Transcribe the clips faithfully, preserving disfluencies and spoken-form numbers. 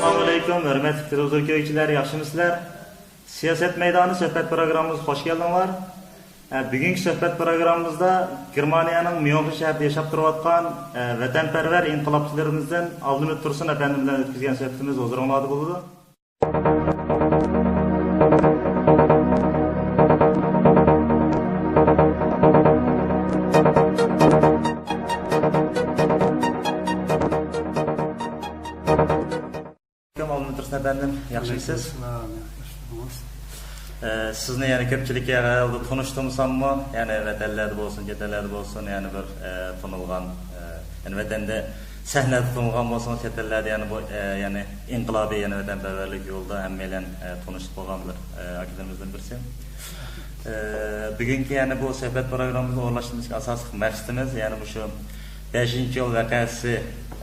ئەسسالامۇئەلەيكۇم، ھۆرمەتلىك تېلېۋىزور كۆرگۈچىلەر، ياخشىمۇسىلەر؟ سىياسەت مەيدانى سۆھبەت پروگراممىمىزغا خوش كەلدىڭلار. ئە، بۈگۈنكى سۆھبەت پروگراممىمىزدا گېرمانىيەنىڭ ميۇنخېن شەھىرىدە ياشاپ تۇرۇۋاتقان، ئە، ۋەتەنپەرۋەر ئىنقىلابچىلىرىمىزدىن ئابلىمىت تۇرسۇن ئەپەندىم بىلەن ئۆتكۈزگەن سۆھبىتىمىز ھۇزۇرۇڭلاردا بولىدۇ. ئابلىمىت تۇرسۇن ئەپەندىم، ياخشىمۇسىز؟ ئە، سىزنى يەنە كۆپچىلىككە ھەر ھالدا تونۇشتۇرمىساممۇ، يەنە ۋەتەنلەردە بولسۇن، چەت ئەللەردە بولسۇن، يەنە بىر، ئە، تونۇلغان، ئە، يەنە ۋەتەندە سەھنىدە تونۇلغان بولسىمۇ، چەت ئەللەردە يەنە بۇ، ئە، يەنە ئىنقىلابىي، يەنە ۋەتەنپەرۋەرلىك يولىدا ھەممەيلەن، ئە، تونۇشلۇق بولغان بىر، ئە، ئاكىلىرىمىزدىن بىرسى. ئە، بۈگۈنكى يەنە بۇ سۆھبەت پروگراممىمىزنى ئورۇنلاشتۇرۇشتىكى ئاساسلىق مەقسىتىمىز يەنە مۇشۇ بەشىنچى ئىيۇل ۋەقەسى،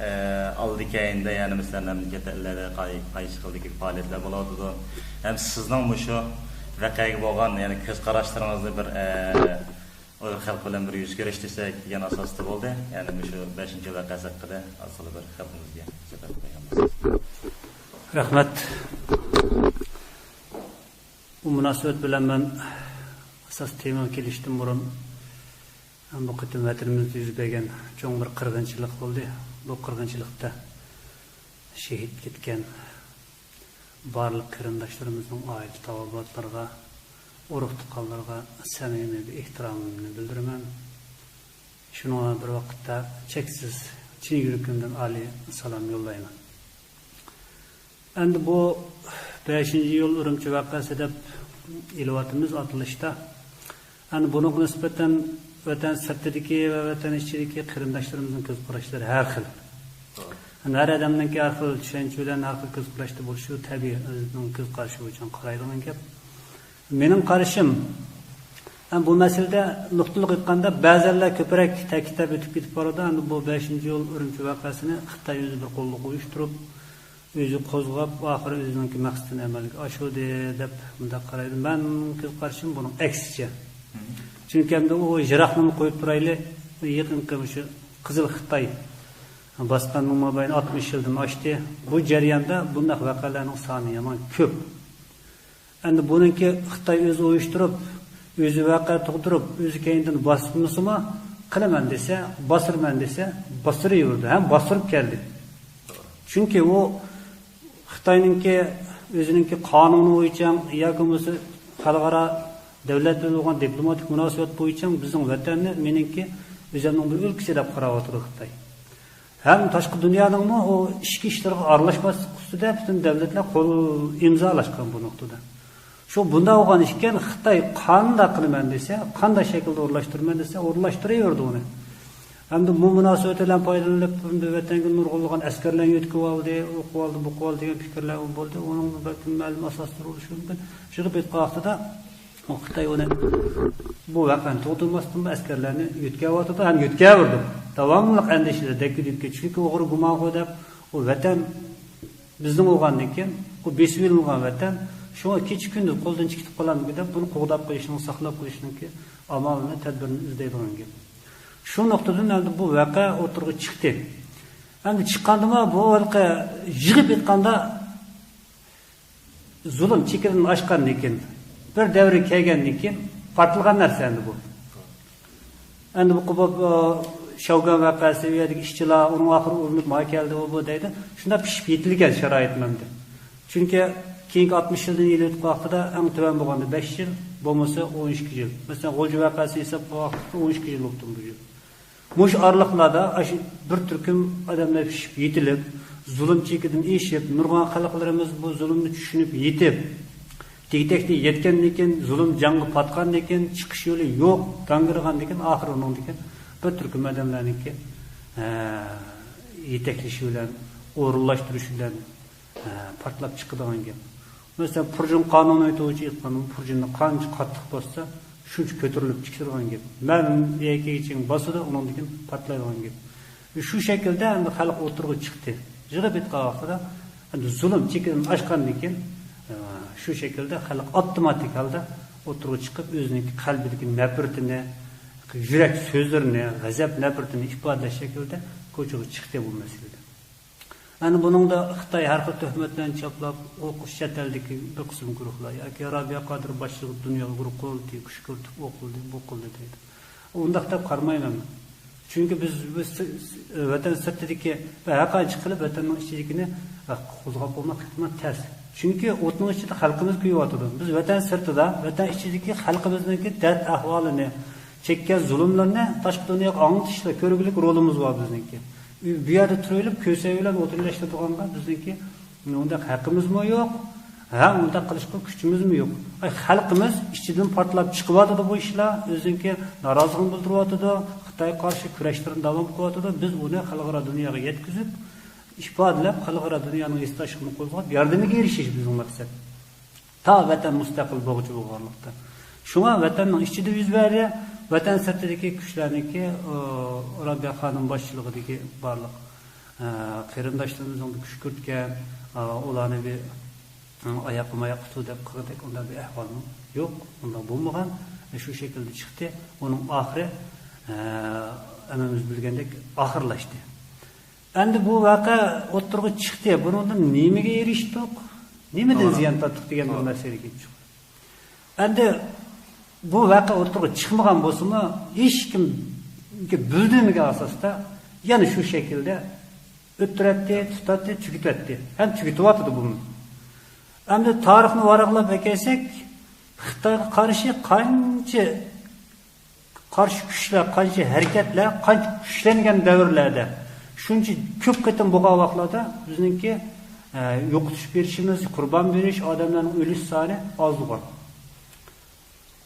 ئە، ئالدى كەينىدە يەنە مەسىلەن، مەملىكەت ئەللەردە قاي-، قايسى خىلدىكى پائالىيەتلەر بولۇۋاتىدۇ؟ ھەم سىزنىڭ مۇشۇ ۋەقەگە بولغان يەنە كۆز قاراشلىرىڭىزنى بىر، ئە، ئۇيغۇر خەلقى بىلەن بىر يۈز كۆرۈشتۈرسەك دېگەن ئاساستا بولدى. يەنى مۇشۇ بەشىنچى ۋەقەسى ھەققىدە ئاز تولا بىر خەلقىمىزگە سۆھبەت قىلغان بولسىڭىز. رەھمەت. بۇ مۇناسىۋەت بىلەن مەن ئاساس تېمىغا كېلىشتىن بۇرۇن، بۇ قېتىم ۋەتىنىمىزدە يۈز بەرگەن چوڭ بىر قىرغىنچىلىق بولدى. بۇ قىرغىنچىلىقتا شېھىت كەتكەن بارلىق قېرىنداشلىرىمىزنىڭ ئائىلە تاۋابىئاتلىرىغا، ئۇرۇق-تۇغقانلىرىغا سەمىمىي بىر ئېھتىرامىمنى بىلدۈرىمەن. شۇنىڭ بىلەن بىر ۋاقىتتا چەكسىز چىن يۈرىكىمدىن ئالىي سالام يوللايمەن. ئەمدى بۇ بەشىنچى ئىيۇل ئۈرۈمچى ۋەقەسى دەپ ئېلىۋاتىمىز ئاتىلىشتا. ئەمدى بۇنىڭغا نىسبەتەن ۋەتەن سىرتىدىكى ۋە ۋەتەن ئىچىدىكى قېرىنداشلىرىمىزنىڭ كۆز قاراشلىرى ھەر خىل. ئەمدى ھەر ئادەمنىڭكى ھەر خىل چۈشەنچە بىلەن ھەر خىل كۆز قاراشتا بولۇشى تەبىئىي، ئۆزىنىڭ كۆز قارىشى بويىچە قارايدىغان گەپ. مېنىڭ قارىشىم، ھەم بۇ مەسىلىدە نۇقتىلىق ئېيتقاندا، بەزەنلەر كۆپرەك تەكىتلەپ ئۆتۈپ كېتىپ بارىدۇ. ئەمدى بۇ بەشىنچى ئىيۇل ئۇرۇمچى ۋەقەسىنى خىتاي ئۆزى بىر قوللۇققا ئۇيۇشتۇرۇپ، ئۆزى قوزغاپ، ئاخىرى ئۆزىنىڭكى مەقسىتىنى ئەمەلگە ئاشۇردى دەپ مۇنداق قارايدۇ. مەن كۆز قارىشىم بۇنىڭ ئەكسىچە. چۈنكى ئەمدى ئۇ يىراقنىمۇ قويۇپ تۇرايلى، يېقىنقى مۇشۇ قىزىل خىتاي باسقاننىڭ مابەينى ئاتمىش يىلدىن ئاشتى. بۇ جەرياندا بۇنداق ۋەقەلەرنىڭ سانى يامان كۆپ. ئەمدى بۇنىڭكى خىتاي ئۆزى ئۇيۇشتۇرۇپ، ئۆزى ۋەقە تۇغدۇرۇپ، ئۆزى كەينىدىن باسمىسىمۇ، قىلىمەن دېسە، باسىرىمەن دېسە، باسىرىۋېرىدۇ ھەم باسىرىپ كەلدى. چۈنكى ئۇ خىتاينىڭكى ئۆزىنىڭكى قانۇنى بويىچە ياكى بولمىسا خەلقئارا دۆلەت بىلەن بولغان دىپلوماتىك مۇناسىۋەت بويىچە بىزنىڭ ۋەتەننى مېنىڭكى ئۆزۈمنىڭ بىر ئۆلكىسى دەپ قاراۋاتىدۇ خىتاي. ھەم تاشقى دۇنيانىڭمۇ ئۇ ئىچكى ئىشلىرىغا ئارىلاشماسلىق ئۈستىدە پۈتۈن دۆلەتلەر قول ئىمزالاشقان بۇ نۇقتىدا. شۇ بۇنداق بولغان ئىكەن، خىتاي قانداق قىلىمەن دېسە، قانداق شەكىلدە ئورۇنلاشتۇرىمەن دېسە، ئورۇنلاشتۇرۇۋېرىدۇ ئۇنى. ئەمدى بۇ مۇناسىۋەت بىلەن پايدىلىنىپ، ئەمدى ۋەتەنگە نۇرغۇنلىغان ئەسكەرلەرنى يۆتكىۋالدى، ئوقۇۋالدى، بوقۇۋالدى دېگەن پىكىرلەر بولدى. ئۇنىڭ بەلكىم مەلۇم ئاساسلىرى بولۇشى مۇمكىن. شۇ بىر ۋاقتىدا ئۇ خىتاي ئۇنى بۇ ۋەقەنى تۇغدۇرماستىنمۇ ئەسكەرلەرنى يۆتكەۋاتىدۇ ھەم يۆتكەۋېرىدۇ. داۋاملىق ئەندىشىدە دەككە-دۈككە، چۈنكى ئوغرى گۇمانغۇ دەپ، ئۇ ۋەتەن بىزنىڭ بولغاندىن كېيىن، ئۇ بېسىۋېلىنغان ۋەتەن، شۇڭا كېچە-كۈندۈز قولدىن چىقىپ قالامدىكىن دەپ، بۇنى قوغداپ قېلىشنىڭ، ساقلاپ قېلىشنىڭكى ئامالىنى، تەدبىرىنى ئىزدەيدىغان گەپ. شۇ نۇقتىدىن ئەمدى بۇ ۋەقە ئوتتۇرىغا چىقتى. ئەمدى چىققاندىمۇ بۇ ھېلىقى يىغىپ ئېيتقاندا، زۇلۇم چېكىدىن ئاشقاندىن كېيىن، بىر دەۋرگە كەلگەندىن كېيىن پارتلىغان نەرسە ئەمدى بۇ. ئەمدى بۇ، بۇ، بۇ شاۋگۈەن ۋەقەسى، ئۇ يەردىكى ئىشچىلار، ئۇنىڭ ئاخىرى ئۇرۇنۇپ ماڭا كەلدى، ئۇ بۇ دەيدۇ. شۇنداق پىشىپ يېتىلگەن شارائىتمۇ ئەمدى. چۈنكى كېيىنكى ئاتمىش يىلدىن ئېلىۋېتىپ ۋاقتىدا ئەڭ تۆۋەن بولغاندا بەش يىل، بولمىسا ئون ئىككى يىل. مەسىلەن، غۇلجا ۋەقەسى ھېسابقا ۋاقىتتا ئون ئىككى يىل بوپتۇ بۇ يىل. مۇشۇ ئارىلىقلاردا ئاشۇ بىر تۈركۈم ئادەملەر پىشىپ يېتىلىپ، زۇلۇم چېكىدىن ئېشىپ، نۇرغۇن خەلقلىرىمىز بۇ زۇلۇمنى چۈشىنىپ يېتىپ، تېگى-تەكتىگە يەتكەندىن كېيىن، زۇلۇم جەڭگە پاتقاندىن كېيىن، چىقىش يولى يوق، گاڭگىرىغاندىن كېيىن، ئاخىرى ئۇنىڭدىن كېيىن بىر تۈركۈم ئادەملەرنىڭكى، ھە، يېتەكلىشى بىلەن، ئورۇنلاشتۇرۇشى بىلەن، ھە، پارتلاپ چىقىدىغان گەپ. مەسىلەن، پۇرجۇن قانۇنى بويىچە ئېيتقاندا، پۇرجۇننى قانچە قاتتىق باسسا، شۇنچە كۆتۈرۈلۈپ چىقىدىغان گەپ. مەلۇم يەرگىچە باسىدۇ، ئۇنىڭدىن كېيىن پارتلايدىغان گەپ. شۇ شەكىلدە ئەمدى خەلق ئوتتۇرىغا چىقتى. يىغىپ ئېيتقان ۋاقتىدا، ئەمدى زۇلۇم چېكىدىن ئاشقاندىن كېيىن، ئە، شۇ شەكىلدە خەلق ئاپتوماتىك ھالدا ئوتتۇرىغا چىقىپ، ئۆزىنىڭكى قەلبىدىكى نەپرىتىنى، يۈرەك سۆزلىرىنى، غەزەپ نەپرىتىنى ئىپادىلەش شەكلىدە كوچىغا چىقتى بۇ مەسىلىدە. ئەنە بۇنىڭدا خىتاي ھەر خىل تۆھمەتلەرنى چاپلاپ، ئوقۇش چەت ئەلدىكى بىر قىسىم گۇرۇھلار ياكى رابىيە قادىر باشچىلىقىدا دۇنيا ئۇيغۇر قۇرۇلتىيى كۈچ كۆرسىتىپ، ئۇ قىلدى، بۇ قىلدى دەيدۇ. ئۇنداق دەپ قارىمايمەن مەن. چۈنكى بىز، بىز س-، س-، ۋەتەن سىرتىدىكى ۋە ھەر قانچە قىلىپ ۋەتەننىڭ ئىچىدىكىنى، ئە، قوزغاپ بولماق ئەھتىمال تەس. چۈنكى ئوتنىڭ ئىچىدە خەلقىمىز كۆيۈۋاتىدۇ. بىز ۋەتەن سىرتىدا، ۋەتەن ئىچىدىكى خەلقىمىزنىڭكى دەرد ئەھۋالىنى، چەككەن زۇلۇملىرىنى تاشقى دۇنياغا ئاڭلىتىشلا كۆرگۈلۈك رولىمىز بار بىزنىڭكى. بۇ يەردە تۇرۇۋېلىپ كۆسەي بىلەن ئوتۇن ئىلەشتۈرىدىغانغا بىزنىڭكى ئۇنداق ھەققىمىزمۇ يوق، ھە، ئۇنداق قىلىشقا كۈچىمىزمۇ يوق. ئاي، خەلقىمىز ئىچىدىن پارتلاپ چىقىۋاتىدۇ بۇ ئىشلار، ئۆزىنىڭكى نارازىلىقىنى بىلدۈرۈۋاتىدۇ، خىتايغا قارشى كۈرەشلىرىنى داۋام قىلىۋاتىدۇ. بىز ئۇنى خەلقئارا دۇنياغا يەتكۈزۈپ، ئىپادىلەپ، خەلقئارا دۇنيانىڭ ھېسداشلىقىنى قوزغاپ، ياردىمىگە ئېرىشىش بىزنىڭ مەقسەت. تا ۋەتەن مۇستەقىل بولغۇچە بولغانلىقتا. شۇڭا ۋەتەننىڭ ئىچىدە يۈز بەردى، ۋەتەن سىرتىدىكى كۈچلەرنىڭكى، ئۇ، رابىيە خانىم باشچىلىقىدىكى بارلىق، ئە، قېرىنداشلىرىمىزنىڭ كۈشكۈرتكەن، ئە، ئۇلارنى بىر، ئە، ئاياققا ماياققا تۇتۇپ دەپ قىلغۇدەك ئۇنداق بىر ئەھۋالمۇ يوق، ئۇنداق بولمىغان. ئە، شۇ شەكىلدە چىقتى. ئۇنىڭ ئاخىرى، ئە، ھەممىمىز بىلگەندەك ئاخىرلاشتى. ئەمدى بۇ ۋەقە ئوتتۇرىغا چىقتى. بۇنىڭدىن نېمىگە ئېرىشتۇق؟ نېمىدىن توغرا. زىيان تارتتۇق دېگەن بىر توغرا. مەسىلىگە كېلىپ چىقىدۇ. ئەمدى بۇ ۋەقە ئوتتۇرىغا چىقمىغان بولسىمۇ، ھېچكىمگە بىلدۈرمىگەن ئاساستا يەنە شۇ شەكىلدە ئۆتتۈرەتتى، تۇتاتتى، تۈگىتەتتى. ھەم تۈگىتىۋاتىدۇ بۇنى. ئەمدى تارىخنى ۋاراقلاپ ئەكەلسەك، خىتايغا قارشى قانچە قارشى كۈچلەر، قانچە ھەرىكەتلەر، قانچە كۈچلەنگەن دەۋرلەردە، شۇنچە كۆپ قېتىم بولغان ۋاقىتلاردا بىزنىڭكى، ئە، يوقىتىش بېرىشىمىز، قۇربان بېرىش، ئادەملەرنىڭ ئۆلۈش سانى ئاز بولغان.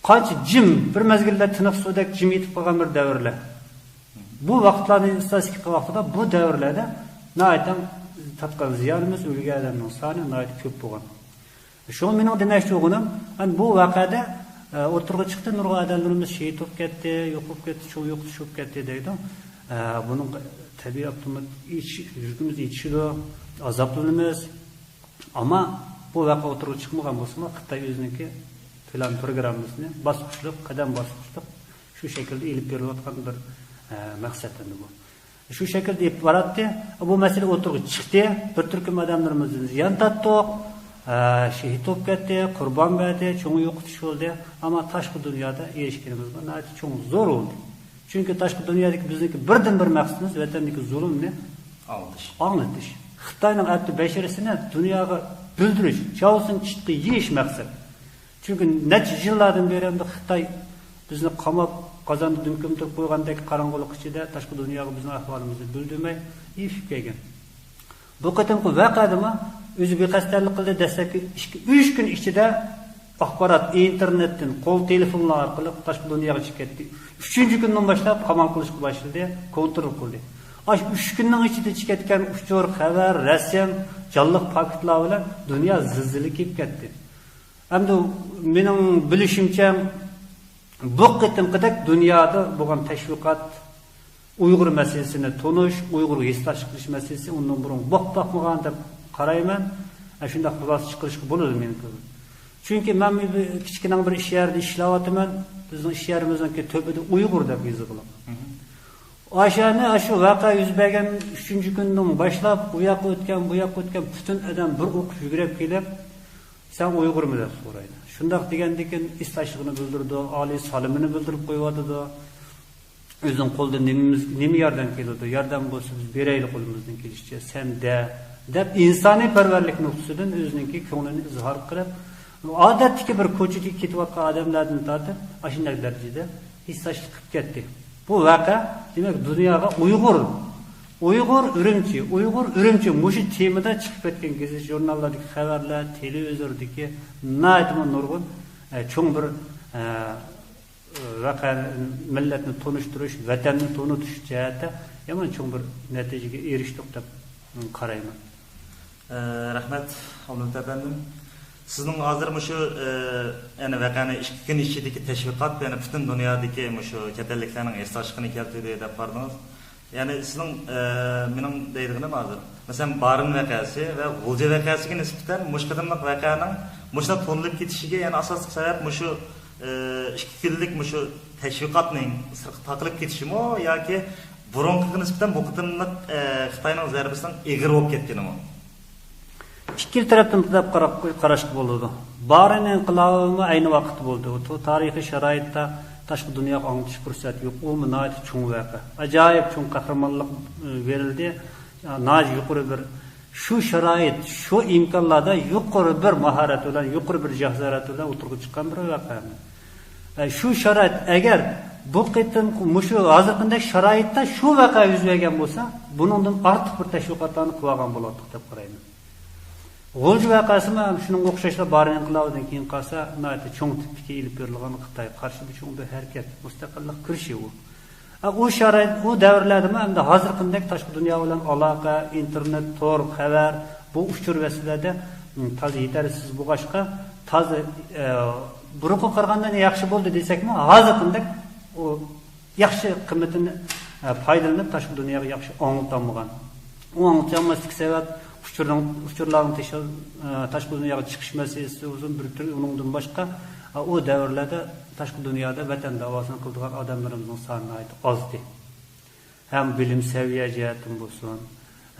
قانچە جىم، بىر مەزگىلدە تىنىق سۇدەك جىم يېتىپ قالغان بىر دەۋرلەر. بۇ ۋاقىتلارنى ئىستاتىستىكا قىلغان ۋاقتىدا بۇ دەۋرلەردە ناھايىتى تارتقان زىيانىمىز، ئۆلگەن ئادەمنىڭ سانى ناھايىتى كۆپ بولغان. شۇڭا مېنىڭ دېمەكچى بولغىنىم، ئەنە بۇ ۋەقەدە، ئە، ئوتتۇرىغا چىقتى، نۇرغۇن ئادەملىرىمىز شېھىت بولۇپ كەتتى، يوق بولۇپ كەتتى، چوڭ يوقىتىش بولۇپ كەتتى دەيدۇ. ئە، بۇنىڭغا تەبىئىي ئاپتومات ئېچىش-، يۈرىكىمىز ئېچىشىدۇ، ئازابلىنىمىز. ئەمما بۇ ۋەقە ئوتتۇرىغا چىقمىغان بولسىمۇ، خىتاي ئۆزىنىڭكى پىلان پىروگراممىسىنى باسقۇچلۇق، قەدەم باسقۇچلۇق شۇ شەكىلدە ئېلىپ بېرىلىۋاتقان بىر، ئە، مەقسەت ئەمدى بۇ. شۇ شەكىلدە ئېلىپ باراتتى. بۇ مەسىلە ئوتتۇرىغا چىقتى. بىر تۈركۈم ئادەملىرىمىزدىن زىيان تارتتۇق. ئە، شېھىت بولۇپ كەتتى، قۇربان بەردى، چوڭ يوقىتىش بولدى. ئەمما تاشقى دۇنيادا ئېرىشكىنىمىز بۇ ناھايىتى چوڭ زور بولدى. چۈنكى تاشقى دۇنيادىكى بىزنىڭكى بىردىنبىر مەقسىتىمىز ۋەتەندىكى زۇلۇمنى ئاڭلىتىش. ئاڭلىتىش. خىتاينىڭ ئەتتە بەشىرىسىنى دۇنياغا بىلدۈرۈش، چاۋسىن چىتقا يېيىش مەقسەت. چۈنكى نەچچە يىللاردىن بېرى ئەمدى خىتاي بىزنى قاماپ، قازاندا دۈم كۆمتۈرۈپ قويغاندەك قاراڭغۇلۇق ئىچىدە تاشقى دۇنياغا بىزنىڭ ئەھۋالىمىزنى بىلدۈرمەي يېشىپ كەلگەن. بۇ قېتىمقى ۋەقەدىمۇ ئۆزى بىخەستەلىك قىلدى. دەسلەپكى ئىككى، ئۈچ كۈن ئىچىدە ئاخبارات ئىنتېرنېتتىن، قول تېلېفونلار ئارقىلىق تاشقى دۇنياغا چىقىپ كەتتى. ئۈچىنچى كۈندىن باشلاپ قامال قىلىشقا باشلىدى، كونترول قىلدى. ئاشۇ ئۈچ كۈننىڭ ئىچىدە چىقىۋەتكەن ئۇچۇر، خەۋەر، رەسىم، جانلىق پاكىتلار بىلەن دۇنيا زىلزىلە كېلىپ كەتتى. ئەمدى مېنىڭ بىلىشىمچە، بۇ قېتىمقىدەك دۇنيادا بولغان تەشۋىقات، ئۇيغۇر مەسىلىسىنى تونۇش، ئۇيغۇرغا ھېسداشلىق قىلىش مەسىلىسى ئۇندىن بۇرۇن بولۇپ باقمىغان دەپ قارايمەن. ئە، شۇنداق خۇلاسە چىقىرىشقا بولىدۇ مېنىڭ كۆزۈم. چۈنكى مەن بىر كىچىككىنە بىر ئىش يەردە ئىشلەۋاتىمەن. بىزنىڭ ئىش يېرىمىزنىڭكى تۆپىدە ئۇيغۇر دەپ يېزىلغان. ئاشۇ يەرنى، ئاشۇ ۋەقە يۈز بەرگەن ئۈچىنچى كۈندىن باشلاپ، ئۇ ياققا ئۆتكەن، بۇ ياققا ئۆتكەن پۈتۈن ئادەم بىر ئوقۇپ يۈگۈرۈپ كېلىپ، «سەن ئۇيغۇرمۇ؟» دەپ سورايدۇ. شۇنداق دېگەندىن كېيىن ھېسداشلىقىنى بىلدۈرىدۇ، ئالىي سالىمىنى بىلدۈرۈپ قويۇۋاتىدۇ. ئۆزىنىڭ قولىدىن نېمىمىز، نېمە ياردەم كېلىدۇ؟ ياردەم بولسا بىز بېرەيلى قولىمىزدىن كېلىشىچە، سەن دە، دەپ ئىنسانىيپەرۋەرلىك نۇقتىسىدىن ئۆزىنىڭكى كۆڭلىنى ئىزھار قىلىپ، ئادەتتىكى بىر كوچىدىكى كېتىۋاتقان ئادەملەردىن تارتىپ ئاشۇنداق دەرىجىدە ھېسداشلىق قىلىپ كەتتى. بۇ ۋەقە، دېمەك، دۇنياغا ئۇيغۇر، ئۇيغۇر ئۈرۈمچى، ئۇيغۇر ئۈرۈمچى مۇشۇ تېمىدا چىقىپ كەتكەن گېزىت ژۇرناللاردىكى خەۋەرلەر، تېلېۋىزوردىكى ناھايىتىمۇ نۇرغۇن، ئە، چوڭ بىر، ئە، ۋەقە، مىللەتنى تونۇشتۇرۇش، ۋەتەننى تونۇتۇش جەھەتتە يامان چوڭ بىر نەتىجىگە ئېرىشتۇق دەپ قارايمەن. ئە، رەھمەت، ئابلىمىت ئەپەندىم. سىزنىڭ ھازىر مۇشۇ، ئە، يەنى ۋەقەنى ئىككى كۈن ئىچىدىكى تەشۋىقات، يەنى پۈتۈن دۇنيادىكى مۇشۇ چەت ئەللىكلەرنىڭ ھېسداشلىقىنى كەلتۈردى دەپ قارىدىڭىز. يەنى سىزنىڭ، ئە، مېنىڭ دەيدىغىنىم ھازىر، مەسىلەن، بارىن ۋەقەسى ۋە غۇلجا ۋەقەسىگە نىسبەتەن مۇشۇ قېتىملىق ۋەقەنىڭ مۇشۇنداق تونۇلۇپ كېتىشىگە يەنە ئاساسلىق سەۋەب مۇشۇ، ئە، ئىككى كۈنلۈك مۇشۇ تەشۋىقاتنىڭ سىرتقا تاقىلىپ كېتىشىمۇ ياكى بۇرۇنقىغا نىسبەتەن بۇ قېتىملىق، ئە، خىتاينىڭ زەربىسىنىڭ ئېغىر بولۇپ كەتكىنىمۇ؟ ئىككىلا تەرەپتىن دەپ قاراپ، قاراشقا بولىدۇ. بارىن ئىنقىلابىمۇ ئەينى ۋاقىتتا بولدى. ئۇ تو-، تارىخىي شارائىتتا تاشقى دۇنياغا ئاڭلىتىش پۇرسەت يوق. ئۇمۇ ناھايىتى چوڭ ۋەقە. ئاجايىپ چوڭ قەھرىمانلىق، ئى، بېرىلدى. ناھايىتى يۇقىرى بىر، شۇ شارائىت، شۇ ئىمكانلاردا يۇقىرى بىر ماھارەت بىلەن، يۇقىرى بىر جاسارەت بىلەن ئوتتۇرىغا چىققان بىر ۋەقە. ئە، شۇ شارائىت، ئەگەر بۇ قېتىم مۇشۇ ھازىرقىدەك شارائىتتا شۇ ۋەقە يۈز بەرگەن بولسا، بۇنىڭدىن ئارتۇق بىر تەشۋىقاتلارنى قىلىۋالغان بولاتتۇق دەپ قارايمەن. غۇلجا ۋەقەسىمۇ ھەم شۇنىڭغا ئوخشاشلا بارىن ئىنقىلابىدىن كېيىن قالسا، ناھايىتى چوڭ تىپتىكى ئېلىپ بېرىلغان خىتايغا قارشى بىر چوڭ بىر ھەرىكەت، مۇستەقىللىق كۈرىشى ئۇ. ئە، ئۇ شارائىت، ئۇ دەۋرلەردىمۇ ئەمدى ھازىرقىدەك تاشقى دۇنيا بىلەن ئالاقە، ئىنتېرنېت، تور، خەۋەر، بۇ ئۇچۇر ۋەسىلىلەردە، م، تازا يېتەرسىز بولغاچقا، تازا، ئە، بۇرۇنقىغا قارىغاندا ياخشى بولدى دېسەكمۇ، ھازىرقىدەك ئۇ ياخشى قىممىتىنى، ئە، پايدىلىنىپ، تاشقى دۇنياغا ياخشى ئاڭلىتالمىغان. ئۇ ئاڭلىتالماسلىقى سەۋەب ئۇچۇرنىڭ، ئۇچۇرلارنىڭ تېشى-، ئە، تاشقى دۇنياغا چىقىش مەسىلىسى بولسۇن، بىر تۈرى ئۇنىڭدىن باشقا، ئە، ئۇ دەۋرلەردە تاشقى دۇنيادا ۋەتەن داۋاسىنى قىلىدىغان ئادەملىرىمىزنىڭ سانى ناھايىتى ئازدى. ھەم بىلىم سەۋىيە جەھەتتىن بولسۇن،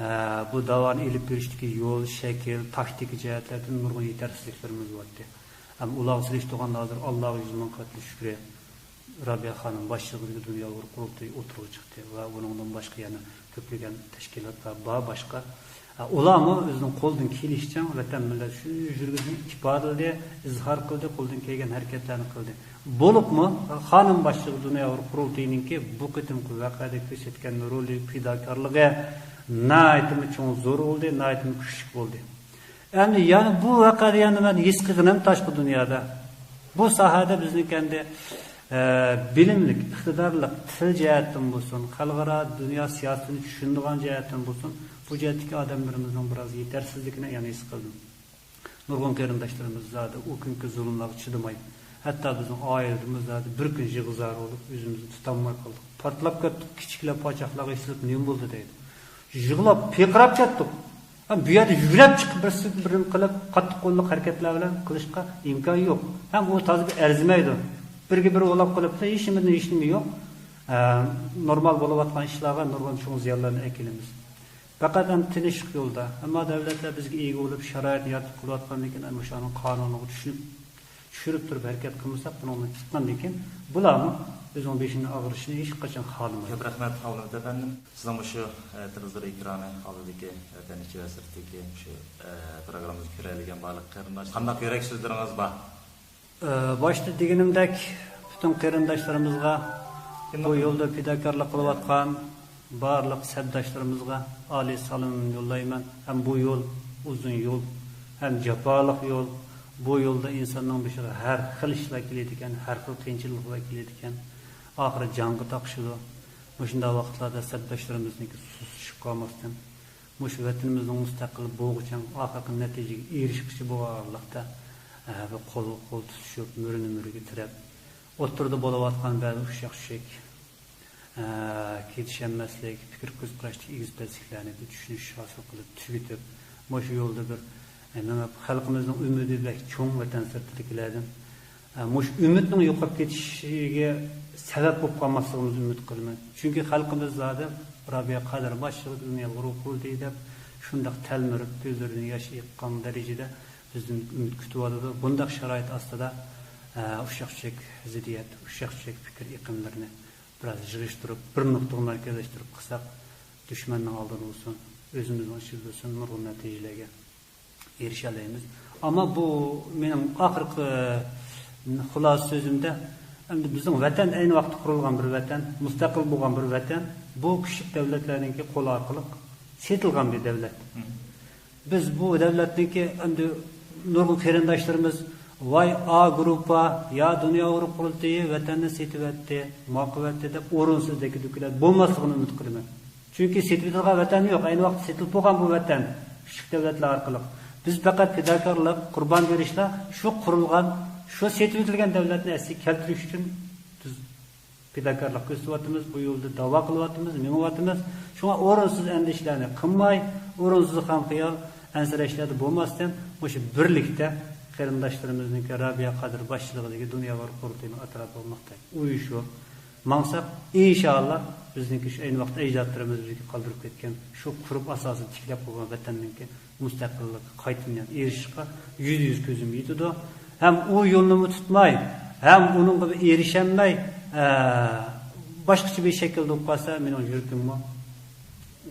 ئە، بۇ داۋانى ئېلىپ بېرىشتىكى يول، شەكىل، تاكتىكا جەھەتلەردىن نۇرغۇن يېتەرسىزلىكلىرىمىز بار ئىدى. ھەم ئۇلارغا سېلىشتۇرغاندا ھازىر ئاللاغا يۈز مىڭ قەتلى شۈكرى، رابىيە خانىم باشچىلىقىدىكى دۇنيا ئۇيغۇر قۇرۇلتىيى ئوتتۇرىغا چىقتى ۋە بۇنىڭدىن باشقا يەنە كۆپلىگەن تەشكىلاتلار بار باشقا. ئە، ئۇلارمۇ ئۆزىنىڭ قولىدىن كېلىشىچە ۋەتەن مىللەت شۇ يۈرگۈزۈشىنى ئىپادىلىدى، ئىزھار قىلدى، قولىدىن كەلگەن ھەرىكەتلەرنى قىلدى. بولۇپمۇ خانىم باشلىق دۇنيا ئۇيغۇر قۇرۇلتىيىنىڭكى بۇ قېتىمقى ۋەقەدە كۆرسەتكەن رولى، پىداكارلىقى ناھايىتىمۇ چوڭ، زور بولدى، ناھايىتىمۇ كۈچلۈك بولدى. ئەمدى يەنە بۇ ۋەقەدە يەنە مەن ھېس قىلغىنىم تاشقى دۇنيادا، بۇ ساھەدە بىزنىڭكى ئەمدى، ئە، بىلىملىك، ئىقتىدارلىق، تىل جەھەتتىن بولسۇن، خەلقئارا دۇنيا سىياسىتىنى چۈشىنىدىغان جەھەتتىن بولسۇن، بۇ جەھەتتىكى ئادەملىرىمىزنىڭ بىراز يېتەرسىزلىكىنى يەنە ھېس قىلدىم. نۇرغۇن قېرىنداشلىرىمىز زادى ئۇ كۈنكى زۇلۇملارغا چىدىماي، ھەتتا بىزنىڭ ئائىلىمىزدىمۇ زادى بىر كۈن يىغا-زار بولۇپ، ئۆزىمىزنى تۇتالماي قالدۇق. پارتلاپ كەتتۇق، كىچىكلەر پاچاقلارغا ئېسىلىپ نېمە بولدى دەيدۇ. يىغلاپ، پىرقىراپ كەتتۇق. ھە، بۇ يەردە يۈگرەپ چىقىپ بىرسىگە بىرنېمە قىلىپ، قاتتىق قوللۇق ھەرىكەتلەر بىلەن قىلىشقا ئىمكان يوق. ھەم ئۇ تازا بىر ئەرزىمەيدۇ. بىرگە بىر ئولاپ قىلىپلا ھېچنېمىدىن ھېچنېمە يوق. ئە، نورمال بولۇۋاتقان ئىشلارغا نۇرغۇن چوڭ زىيانلارنى ئەكېلىمىز. پەقەت ئەمدى تىنچلىق يولىدا. ئەمما دەۋلەتلەر بىزگە ئىگە بولۇپ، شارائىتنى يارىتىپ قىلىۋاتقاندىن كېيىن، ئەمما شۇنىڭ قانۇنىغا چۈشىنىپ، چۈشۈرۈپ تۇرۇپ ھەرىكەت قىلمىساق، بۇنىڭدىن چىققاندىن كېيىن بۇلارمۇ ئۆزىنىڭ بېشىنى ئاغرىشىنى ھېچقاچان خالىمايدۇ. كۆپ رەھمەت، ئاۋۇلىمىت ئەپەندىم. سىزنىڭ مۇشۇ، ئە، تېلېۋىزور ئېكرانى ئالدىدىكى ۋەتەن ئىچى ۋە سىرتىدىكى مۇشۇ، ئە، پروگراممىمىزنى كۆرەلىگەن بارلىق قېرىنداش، قانداق يۈرەك سۆزلىرىڭىز بار؟ ئە، باشتا دېگىنىمدەك، پۈتۈن قېرىنداشلىرىمىزغا، بۇ يولدا پىداكارلىق قىلىۋاتقان بارلىق سەپداشلىرىمىزغا ئالىي سالىمىمنى يوللايمەن. ھەم بۇ يول ئۇزۇن يول، ھەم جاپالىق يول. بۇ يولدا ئىنساننىڭ بېشىغا ھەر خىل ئىشلار كېلىدىكەن، ھەر خىل قىيىنچىلىقلار كېلىدىكەن. ئاخىرى جانغا تاقىشىدۇ. مۇشۇنداق ۋاقىتلاردا سەپداشلىرىمىزنىڭكى سۇسلىشىپ قالماستىن، مۇشۇ ۋەتىنىمىزنىڭ مۇستەقىل بولغۇچە ئاخىرقى نەتىجىگە ئېرىشكۈچە بولغانلىقتا، ئە، بىر قول قول تۇتۇشۇپ، مۈرىنى مۈرىگە تىرەپ، ئوتتۇرىدا بولۇۋاتقان بەزى ئۇششاق چۈشەك، ئە، كېلىشەلمەسلىك، پىكىر كۆز قاراشتىكى ئېگىز پەسلىكلەرنى بىر چۈشىنىش ھاسىل قىلىپ تۈگىتىپ، مۇشۇ يولدا بىر، ئە، مېڭىپ، خەلقىمىزنىڭ ئۈمىدى بەك چوڭ ۋەتەن سىرتىدىكىلەردىن. ئە، مۇشۇ ئۈمىدنىڭ يوقاپ كېتىشىگە سەۋەب بولۇپ قالماسلىقىمىزنى ئۈمىد قىلىمەن. چۈنكى خەلقىمىز زادى رابىيە قادىر باشلىق دۇنيا ئۇيغۇر قۇرۇلتىيى دەپ شۇنداق تەلمۈرۈپ، كۆزلىرىدىن ياش ئېققان دەرىجىدە بىزدىن ئۈمىد كۈتۈۋاتىدۇ. بۇنداق شارائىت ئاستىدا، ئە، ئۇششاق چۈشەك زىددىيەت، ئۇششاق چۈشەك پىكىر ئېقىملىرىنى بىراز يىغىشتۇرۇپ، بىر نۇقتىغا مەركەزلەشتۈرۈپ قىلساق، دۈشمەننىڭ ئالدىدا بولسۇن، ئۆزىمىزنىڭ ئىچىدە بولسۇن، نۇرغۇن نەتىجىلەرگە ئېرىشەلەيمىز. ئەمما بۇ مېنىڭ ئاخىرقى خۇلاسە سۆزۈمدە، ئەمدى بىزنىڭ ۋەتەن ئەينى ۋاقىتتا قۇرۇلغان بىر ۋەتەن، مۇستەقىل بولغان بىر ۋەتەن، بۇ كۈچلۈك دەۋلەتلەرنىڭكى قولى ئارقىلىق سېتىلغان بىر دەۋلەت. بىز بۇ دەۋلەتنىڭكى ئەمدى نۇرغۇن قېرىنداشلىرىمىز، ۋاي، ئا گۇرۇپپا يا دۇنيا ئۇيغۇر قۇرۇلتىيى ۋەتەننى سېتىۋەتتى، ماقۇۋەتتى دەپ ئورۇنسىز دەككە-دۈككىلەر بولماسلىقىنى ئۈمىد قىلىمەن. چۈنكى سېتىۋېتىلغان ۋەتەن يوق. ئەينى ۋاقىتتا سېتىلىپ بولغان بۇ ۋەتەن كۈچلۈك دەۋلەتلەر ئارقىلىق. بىز پەقەت پىداكارلىق، قۇربان بېرىشلا شۇ قۇرۇلغان، شۇ سېتىۋېتىلگەن دەۋلەتنى ئەسلىگە كەلتۈرۈش ئۈچۈن بىز پىداكارلىق كۆرسىتىۋاتىمىز، بۇ يولدا داۋا قىلىۋاتىمىز، مېڭىۋاتىمىز. شۇڭا ئورۇنسىز ئەندىشىلەرنى قىلماي، ئورۇنسىز خام خىيال، ئەنسىرەشلەردە بولماستىن، مۇشۇ بىرلىكتە قېرىنداشلىرىمىزنىڭكى رابىيە قادىر باشچىلىقىدىكى دۇنيا ئۇيغۇر قۇرۇلتىيىنىڭ ئەتراپىغا مىڭ ئۇيۇشۇپ ماڭساق، ئىنشائاللا، بىزنىڭكى شۇ ئەينى ۋاقىتتا ئەجدادلىرىمىز بىزگە قالدۇرۇپ كەتكەن شۇ قۇرۇپ ئاساسىدا تىكلەپ قويغان ۋەتەننىڭكى مۇستەقىللىققا قايتىدىن يېرىشىشقا يۈزدە يۈز كۆزۈم يېتىدۇ. ھەم ئۇ يولنىمۇ تۇتماي، ھەم ئۇنىڭغا بىر ئېرىشەلمەي، ئە، باشقىچە بىر شەكىلدە بولۇپ قالسا، مېنىڭ يۈرىكىممۇ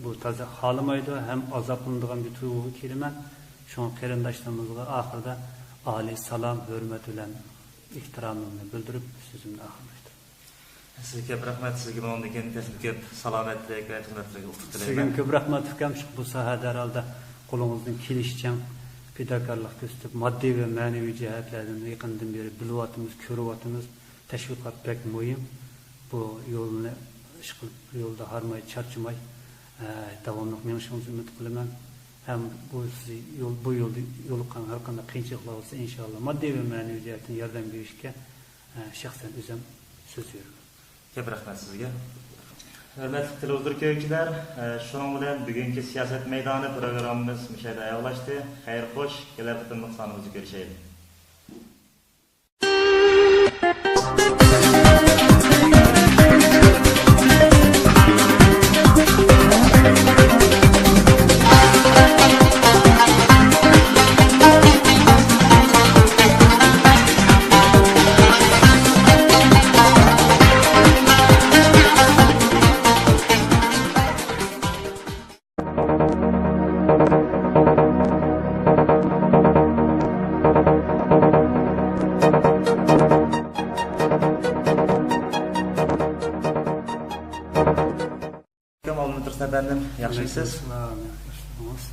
بۇ تازا خالىمايدۇ، ھەم ئازابلىنىدىغان بىر تۇيغۇغا كېلىمەن. شۇڭا قېرىنداشلىرىمىزغا ئاخىرىدا ئالىي سالام، ھۆرمەت بىلەن ئېھتىرامىمنى بىلدۈرۈپ، سۆزۈمنى ئاخىرلاشتۇرىمەن. سىزگە كۆپ رەھمەت. سىزگە بۇنىڭدىن كېيىن تېخىمۇ كۆپ سالامەتلىك ۋە خىزمەتلەرگە ئۇتۇق تىلەيمەن. سىزگىمۇ كۆپ رەھمەت، ئۇكام. شۇ بۇ ساھەدە ھەر ھالدا قولىڭىزدىن كېلىشىچە پىداكارلىق كۆرسىتىپ، ماددىي ۋە مەنىۋى جەھەتلەردىن يېقىندىن بېرى بىلىۋاتىمىز، كۆرۈۋاتىمىز. تەشۋىقات بەك مۇھىم. بۇ يولنى ئىشقىلىپ، يولدا ھارماي، چارچىماي، ئە، داۋاملىق مېڭىشىڭىزنى ئۈمىد قىلىمەن. ھەم بۇ سىز يول، بۇ يولدا يولۇققان ھەر قانداق قىيىنچىلىقلار بولسا، ئىنشاللا ماددىي ۋە مەنىۋى جەھەتتىن ياردەم بېرىشكە، ئە، شەخسەن ئۆزۈم سۆز بېرىمەن. كۆپ رەھمەت سىزگە. ھۆرمەتلىك تېلېۋىزور كۆرگۈچىلەر، ئە، شۇنىڭ بىلەن بۈگۈنكى سىياسەت مەيدانى پروگراممىمىز مۇشۇ يەردە ئاياغلاشتى. خەير خوش، كېلەر قېتىملىق سانىمىزدا كۆرۈشەيلى. ئابدۇلمۇتىرىس ئەپەندىم، ياخشىمۇسىز؟ ئەلەيكۇمۇسسالام، ياخشى تۇرۇڭىز.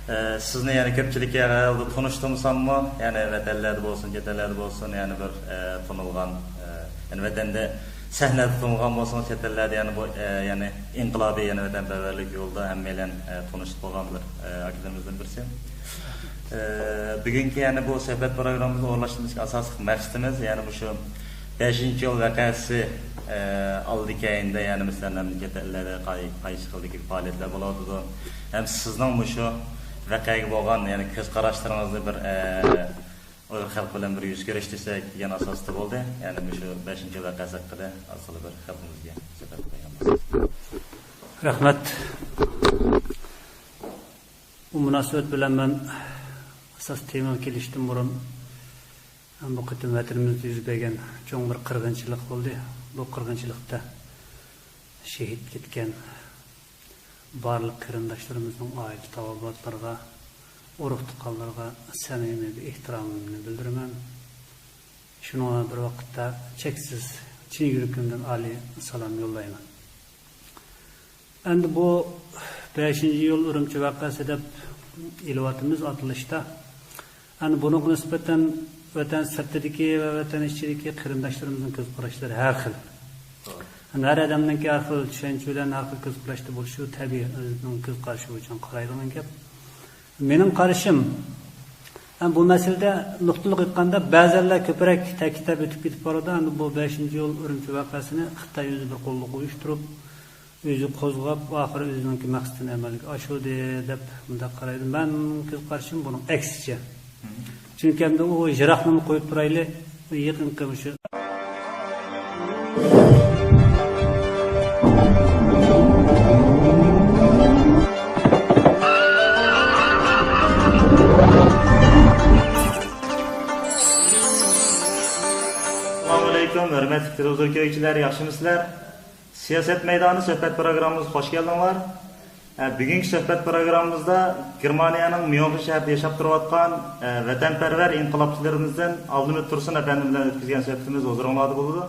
ئە، سىزنى يەنە كۆپچىلىككە ھەر ھالدا تونۇشتۇرمىساممۇ، يەنى ۋەتەنلەردە بولسۇن، چەت ئەللەردە بولسۇن، يەنى بىر، ئە، تونۇلغان، ئە، يەنى ۋەتەندە سەھنىدە تونۇلغان بولسىڭىز، چەت ئەللەردە يەنى بۇ، ئە، يەنى ئىنقىلابىي، يەنى ۋەتەنپەرۋەرلىك يولىدا ھەممەيلەن، ئە، تونۇشۇپ بولغان بىر، ئە، ئاكىلىرىمىزدىن بىرسى. ئە، بۈگۈنكى يەنى بۇ سۆھبەت پروگراممىمىزنى ئورۇنلاشتۇرۇشتىكى ئاساسلىق مەقسىتىمىز، يەنى مۇشۇ بەشىنچى يول ۋەقەسى، ئە، ئالدى كەينىدە، يەنى مىسالەن، مەملىكەت ئەللەردە قاي-، قايسى خىلدىكى پائالىيەتلەر بولۇۋاتىدۇ؟ ھەم سىزنىڭ مۇشۇ ۋەقەگە بولغان، يەنى كۆز قاراشلىرىڭىزنى بىر، ئە، ئۇيغۇر خەلقى بىلەن بىر يۈز كۆرۈشتۈرسەك دېگەن ئاساستا بولدى. يەنى مۇشۇ بەشىنچى يول ۋەقەسى ھەققىدە ئاز تولا بىر خەلقىمىزگە سۆھبەت قىلغان بولسىڭىز. رەھمەت. بۇ مۇناسىۋەت بىلەن مەن ئاساس تېمىغا كېلىشتىن بۇرۇن، بۇ قېتىم ۋەتىنىمىزدە يۈز بەرگەن چوڭ بىر قىرغىنچىلىق بولدى. بۇ قىرغىنچىلىقتا شېھىت كەتكەن بارلىق قېرىنداشلىرىمىزنىڭ ئائىلە تاۋابىئاتلىرىغا، ئۇرۇق-تۇغقانلىرىغا سەمىمىي بىر ئېھتىرامىمنى بىلدۈرىمەن. شۇنىڭ بىلەن بىر ۋاقىتتا چەكسىز چىن يۈرىكىمدىن ئالىي سالام يوللايمەن. ئەمدى بۇ بەشىنچى يول ئۈرۈمچى ۋەقەسى دەپ ئېلىۋاتىمىز ئاتىلىشتا. ئەمدى بۇنىڭغا نىسبەتەن ۋەتەن سىرتىدىكى ۋە ۋەتەن ئىچىدىكى قېرىنداشلىرىمىزنىڭ كۆز قاراشلىرى ھەر خىل. ئەمدى ھەر ئادەمنىڭكى ھەر خىل چۈشەنچە بىلەن ھەر خىل كۆز قاراشتا بولۇشى تەبىئىي، ئۆزىنىڭ كۆز قارىشى بويىچە قارايدىغان گەپ. مېنىڭ قارىشىم، ھەم بۇ مەسىلىدە نۇقتىلىق ئېيتقاندا، بەزەنلەر كۆپرەك تەكىتلەپ ئۆتۈپ كېتىپ بارىدۇ. ئەمدى بۇ بەشىنچى يول ئۈرۈمچى ۋەقەسىنى خىتاي ئۆزى بىر قوللۇق ئۇيۇشتۇرۇپ، ئۆزى قوزغاپ، ئاخىرى ئۆزىنىڭكى مەقسىتىنى ئەمەلگە ئاشۇردى دەپ مۇنداق قارايدۇ. مەن كۆز قارىشىم بۇنىڭ ئەكسىچە. چۈنكى ئەمدى ئۇ يىراقنىمۇ قويۇپ تۇرايلى، يېقىنقى مۇشۇ. ئەسسالامۇئەلەيكۇم، ھۆرمەتلىك تېلېۋىزور كۆرگۈچىلەر، ياخشىمۇسىلەر؟ سىياسەت مەيدانى سۆھبەت پروگراممىمىزغا خوش كەلدىڭلار. ئە، بۈگۈنكى سۆھبەت پروگراممىمىزدا گېرمانىيەنىڭ ميۇنخېن شەھىرىدە ياشاپ تۇرۇۋاتقان، ئە، ۋەتەنپەرۋەر ئىنقىلابچىلىرىمىزدىن ئابلىمىت تۇرسۇن ئەپەندىم بىلەن ئۆتكۈزگەن سۆھبىتىمىز ھۇزۇرۇڭلاردا بولىدۇ.